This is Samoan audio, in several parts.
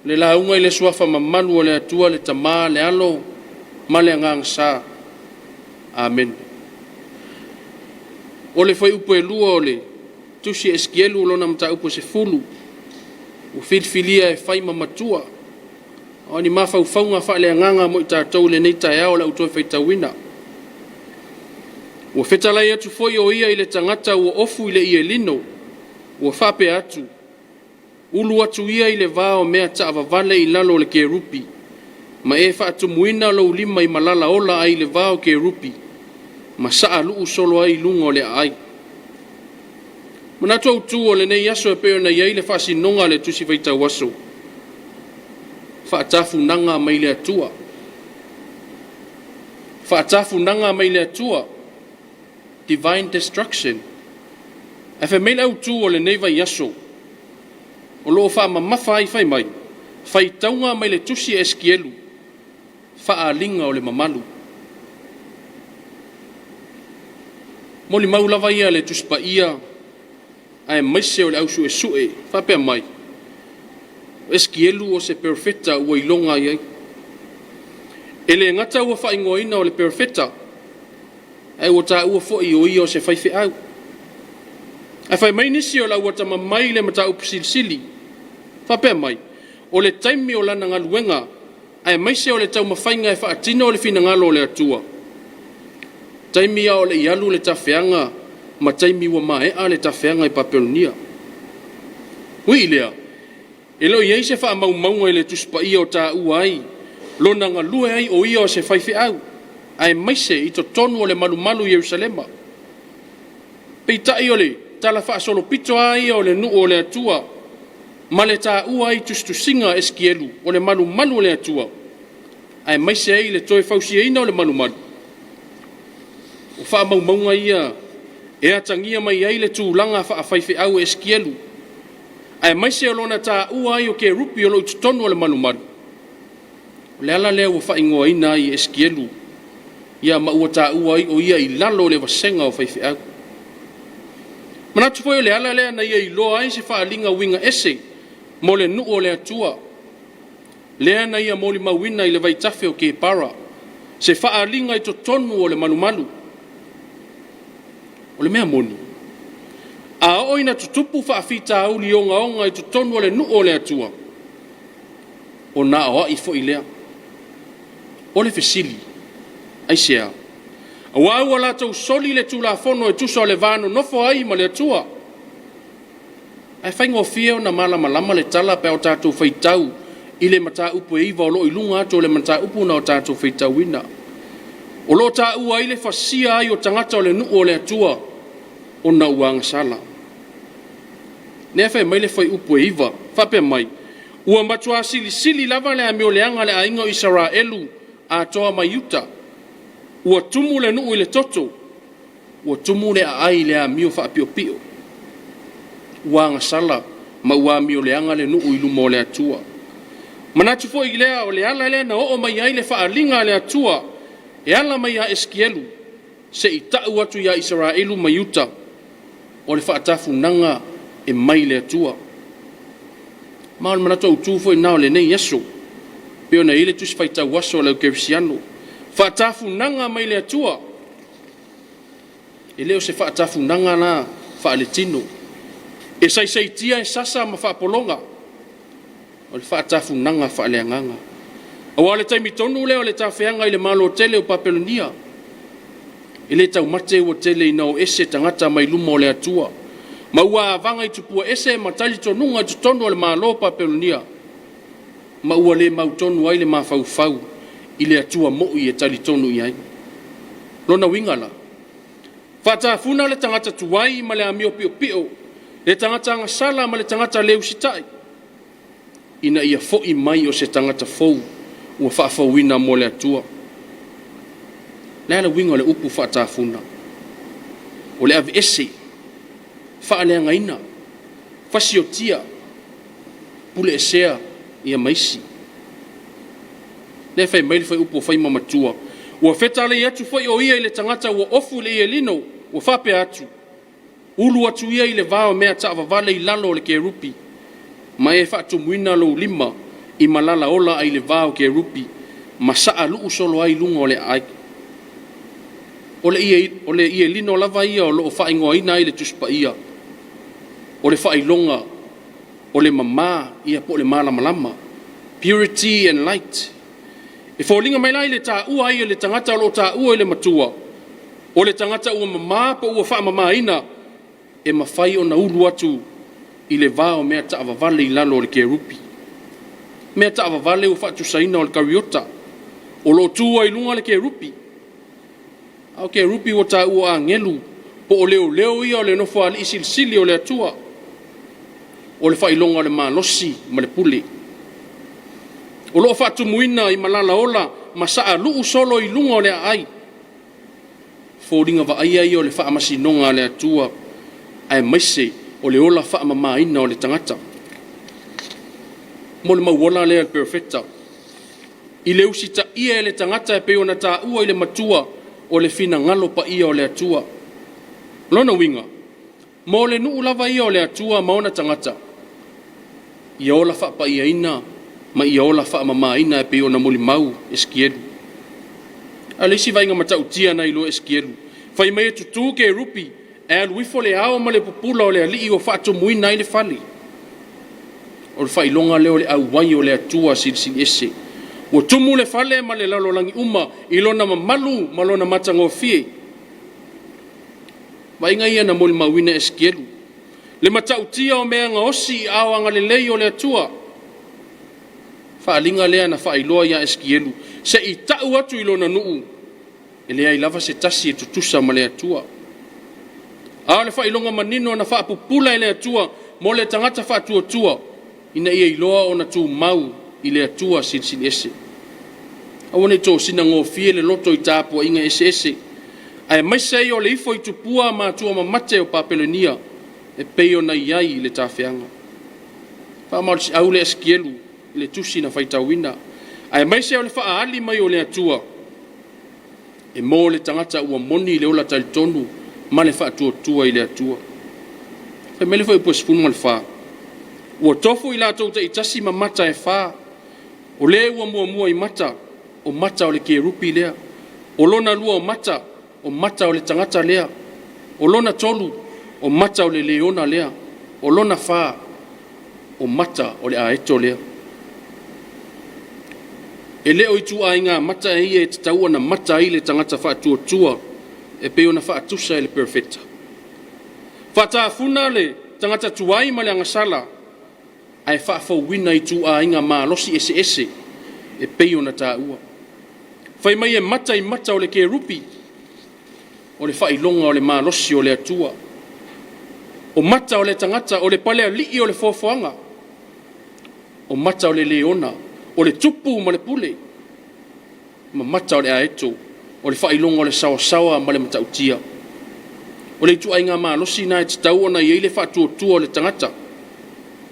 Le lauga i le suafa mamalu o le Atua, le Tama, le Alo ma le Agaga Sa. Amene. O le fuaiupu e 2 o le Tusi a Esikielu lona mataupu e 10, ua filifilia e fai ma matua. O ni mafaufauga faaleagaga mo i tatou i lenei taeao o le a ou toe faitauina. Ua fetalai atu foi o ia i le tagata ua ofu i le ie lino, ua faapea atu, ulu atu ia i le va o mea taavavale i lalo o le kerupi, ma e faatumuina lou lima i malala ola ai i le va o kerupi, ma saaluu solo ai i luga o le aai. Manatu autu o lenei aso e pei ona i ai le faasinoga a le Tusi Faitau Aso, faatafunaga mai le Atua. Faatafunaga mai le Atua, divine destruction. Ae fai mai le autu o lenei vaiaso, o lo o faamamafa ai fai mai, faitauga mai le Tusi a Esikielu, faaaliga o le mamalu. Molimau lava ia a le Tusi Paia aemaise o le au suesue faapea mai, o Esikielu o se perofeta ua iloga ai. E le gata ua faaigoaina o le perofeta, ae ua taua foi o ia o se faifeau. Ae fai mai nisi o le au atamamai i le mataupu silisili, faapea mai, o le taimi o lana galuega aemaise o le taumafaiga e faatino le finagalo o le Atua, taimi a o le i alu le tafeaga ma taimi ua maea le tafeaga i Papelonia. Ui i lea, e le o i ai se faamaumauga i le Tusi Paia o taua ai lona galue ai o ia o se faifeau, aemaise i totonu o le malumalu i Yerusalema. Peitai o le tala faasolopito lava ia o le nuu o le Atua ma le taua ai i tusitusiga a Esikielu o le malumalu o le Atua, aemaise ai le toe fausiaina o le malumalu. O faamaumauga ia e atagia mai ai le tulaga faafaifeau o Esikielu, aemaise o lona taua ai o kerupi o lo o i totonu o le malumalu. O le ala lea ua faaigoaina ai e Esikielu ia ma ua taua ai o ia i lalo o le vasega o faifeau. Manatu foi o le ala lea na ia iloa ai se faaaliga uiga ese mo le nuu o le Atua, lea na ia molimauina i le vaitafe o Kepara, se faaaliga i totonu o le malumalu. O le mea moni, a oo ina tutupu faafitauli ogaoga i totonu o le nuu o le Atua, ona aoai foi lea. O le fesili, aisea? Aua ua latou soli le tulafono e tusa o le va nonofo ai ma le Atua. Ae faigofie ona malamalama le tala pe a o tatou faitau i le mataupu e 9 o lo o i luga atu o le mataupu na o tatou faitauina. O lo o taua ai le fasia ai o tagata o le nuu o le Atua ona ua agasala. Lea fai mai le fuaiupu e 9, faapea mai, ua matua silisili lava le amioleaga a le aiga o Isaraelu atoa mai Iuta. Ua tumu le nuu i le toto, ua tumu le aai i le amio faapiopio. Ua agasala ma ua amioleaga le nuu i luma o le Atua. Manatu foi lea o le ala lea na oo mai ai le faaaliga a le Atua e ala mai ia Esikielu se i tau atu ia Isaraelu ma Iuta o le faatafunaga e mai le Atua. Ma o le manatu autu foi lena o lenei aso, pei ona i ai le Tusi Faitau Aso a le Aukerisiano, faatafunaga mai le Atua. E le o se faatafunaga la faaletino, e saisaitia e sasa ma faapologa, o le faatafunaga faaleagaga. Aua o le taimi tonu lea o le tafeaga i le Malo tele o Papelonia, e le taumate ua tele ina o ese tagata mai luma o le Atua, ma ua avaga i tupua ese ma talitonuga i totonu o le Malo o Papelonia, ma ua le mautonu ai le mafaufau i le Atua moi e talitonu i ai. Lona uiga la, faatafuna le tagata tuai ma le amio piopio, le tagata agasala ma le tagata le usitai, ina ia foi mai o se tagata fou ua faafouina mo le Atua. Le a le uiga o le upu faatafuna? O le aveese, faaleagaina, fasiotia, puleesea ia maisi. Lea fai mai le fuaiupu o faima matua, ua fetalai atu foi o ia i le tagata ua ofu i le ielino, ua faapea atu, ulu atu ia i le va o mea taavavale i lalo o le kerupi, ma e faatumuina lou lima i malala ola ai le va o kerupi ma saalu'u solo ai luga o le aai. O le ie lino lava ia o loo faaigoaina ai le Tusi Paia, o le faailoga o le mama ia po o le malamalama, purity and light. E foliga mai la i le taua ai e le tagata o lo o taua i le matua, o le tagata ua mama po ua faamamaina, e mafai ona ulu atu i le va o mea taavavale i lalo o le kerupi. Mea taavavale ua faatusaina o le kariota, o lo o tu ai luga le kerupi. A o kerupi ua taua agelu po o leoleo ia o le nofoalii silisili o le Atua, o le faailoga o le malosi ma le pule. O lo o faatumuina i malala ola ma saalu'u solo i luga o le aai. Foliga vaaia ia o le faamasinoga a le Atua, aemaise o le ola faamamaina o le tagata. Mo le mauola lea le perofeta, i le usitaia e le tagata e pei ona taua i le matua o le finagalo paia o le Atua. Lona uiga, mo le nuu lava ia o le Atua ma ona tagata, ia ola faapaiaina ma ia ola faamamaina e pei ona molimau Esikielu. A o le isi vaaiga matautia na iloa Esikielu, fai mai e tutu kerupi e alu ifo le ao ma le pupula o le alii ua faatumuina ai le fale. O le faailoga lea o le auai o le Atua silisili ese. Ua tumu le fale ma le lalolagi uma i lona mamalu ma lona matagofie. Vaaiga ia na molimauina Esikielu, le matautia o mea gaosi i aao agalelei o le Atua. Faaaliga lea na faailoa ia Esikielu, se i tau atu i lona nuu, e leai lava se tasi e tutusa ma le Atua. A o le faailoga manino na faapupula e le Atua mo le tagata faatuatua, ina ia iloa ona tumau i le Atua silisili ese. Aua ne i tosina gofie le loto i tapuaiga eseese, aemaise ai o le ifo i tupua ma atua mamate o Papelonia, e pei ona i ai i le tafeaga. Faamalosiau le Esikielu i le tusi na faitauina, aemaise o le faaali mai o le Atua, e mo le tagata ua moni le ola talitonu ma le faatuatua i le Atua. Fai mai le fuaiupu 14, ua tofu i latou taitasi ma mata e fa, o le ua muamua i mata, o mata o le kerupi lea, o lona lua o mata, o mata o le tagata lea, o lona tolu, o mata o le leona lea, o lona fa, o mata o le aeto lea. E le o ituaiga mata ia e tatau ona mata ai le tagata faatuatua e pei ona faatusa e le perofeta. Faatafuna le tagata tuai ma le agasala, ae faafouina ituaiga malosi eseese e pei ona taua. Fai mai e mata i mata o le kerupi, o le faailoga o le malosi o le Atua. O mata o le tagata, o le palealii o le foafoaga. O mata o le leona, o le tupu ma le pule. Ma mata o le aeto, o le faailoga o le saoasaoa ma le matautia. O le ituaiga malosi na e tatau ona i ai le faatuatua o le tagata,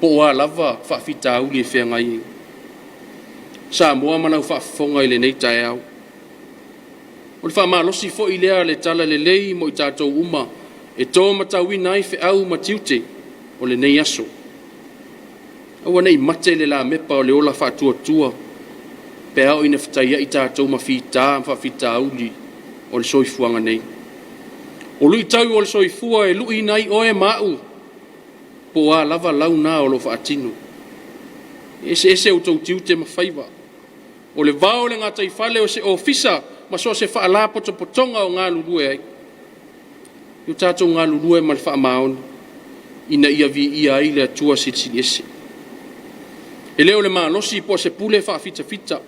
po o a lava faafitauli e feagai ai. Samoa ma lau faafofoga i lenei taeao. O le faamalosi foi lea le tala lelei mo i tatou uma e to matauina ai feau ma tiute o lenei aso. Aua ne i mate le lamepa o le ola faatuatua pe a oo ina fetaiai tatou ma fita ma faafitauli o le soifuaga nei. O luitau o le soifua e luiina ai oe ma au, po o a lava launa o lo o faatino. E eseese outou tiute ma faiva. O le vao o le gataifale o se ofisa ma so o se faalapotopotoga o galulue ai. I o tatou galulue ma le faamaoni, ina ia viia ai le Atua Silisili Ese. E le o le malosi po o se pule faafitafita,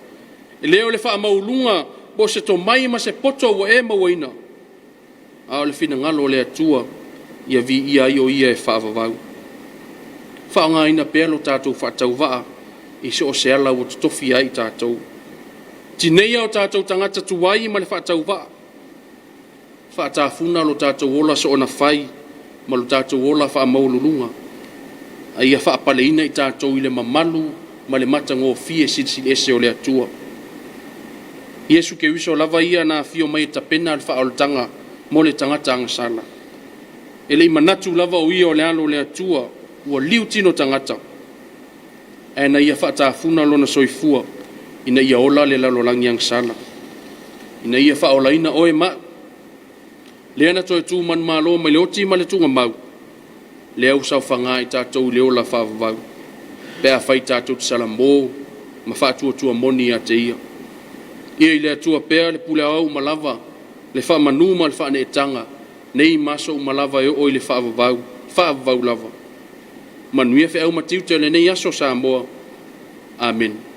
e le o le faamaualuga po o se tomai ma se poto ua e mauaina, a o le finagalo o le Atua ia viia ai o Ia e faavavau. Faaaogaina pea lo tatou faatauvaa i so o se ala ua tofia ai i tatou. Tineia o tatou tagata tuai ma le faatauvaa, faatafuna lo tatou ola soonafai ma lo tatou ola faamaualuluga, a ia faapaleina i tatou i le mamalu ma le matagofie silisili ese o le Atua. Iesu Keriso lava ia na afio mai e tapena le faaolataga mo le tagata agasala. E le i manatu lava o ia o le alo o le Atua, ua liu tino tagata. Ae na Ia faatafuna Lona soifua ina ia ola le lalolagi agasala, ina ia faaolaina oe ma au. Lea na toe tu manumalo mai le oti ma le tuugamau, lea ua saofaga i tatou i le ola faavavau, pe afai tatou te salamo ma faatuatua moni ia te Ia. Ia i le Atua pea le pule aoao uma lava, le faamanu ma le faaneetaga, nei ma aso uma lava e oo i le faavavau, faavavau lava. Manuia feau ma tiute o lenei aso Samoa. Amene.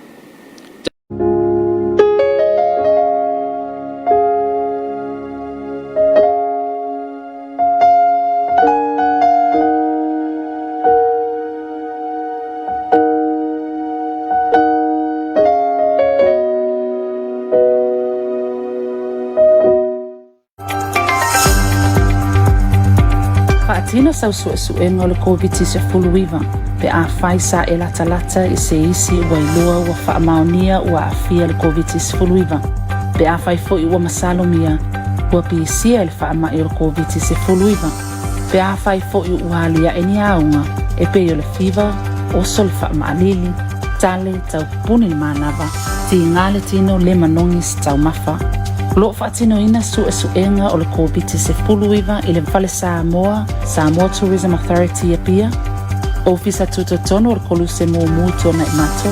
Faatino sau suesuega o le Koviti-19 pe afai sa e latalata i se isi ua iloa ua faamaonia ua aafia i le Koviti-19. Pe afai foi ua masalomia, ua pisia i le faamai o le Koviti-19. Pe afai foi ua aliae ni auga e pei o le fiva, oso le faamaalili, tale, taupuni le manava, tiga le tino le manogi se taumafa. O lo o faatinoina suesuega o le Koviti-19 i le Fale Samoa, Samoa Tourism Authority Apia, Ofisa Tutotonu o le Koluse Mumu i Tuanaimato,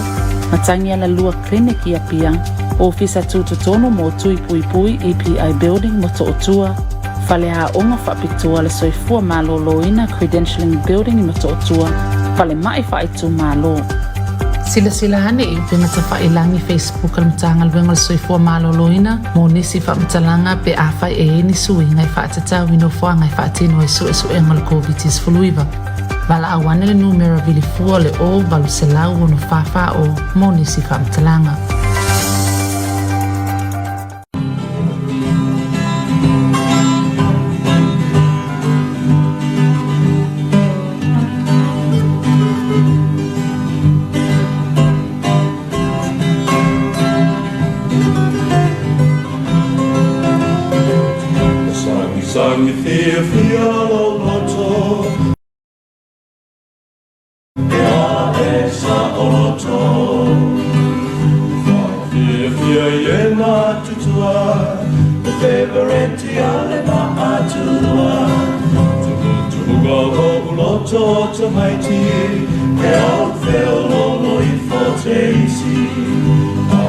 Matagialalua Clinic i Apia, Ofisa Tutotonu mo Tui Puipui EPI Building Motootua, Faleaoga Faapitoa le Soifua Maloloina Credentialing Building i Motootua, Falemai Faaitumalo. Silasila ane i upegatafailagi Facebook a le Matagaluega o le Soifua Maloloina mo nisi faamatalaga pe afai e i ai ni suiga e faatatau i nofoaga e faatino ai suesuega o le Koviti-19. Valaau ane le numera vilifua o le 0 800 644 mo nisi faamatalaga. Sangi fiafia lou loto Ia e saoloto Whakafiafia i e matutua Te favourite a le maatua Tukutukuga lou loto tamaiti Ke au feololo ifo te isi.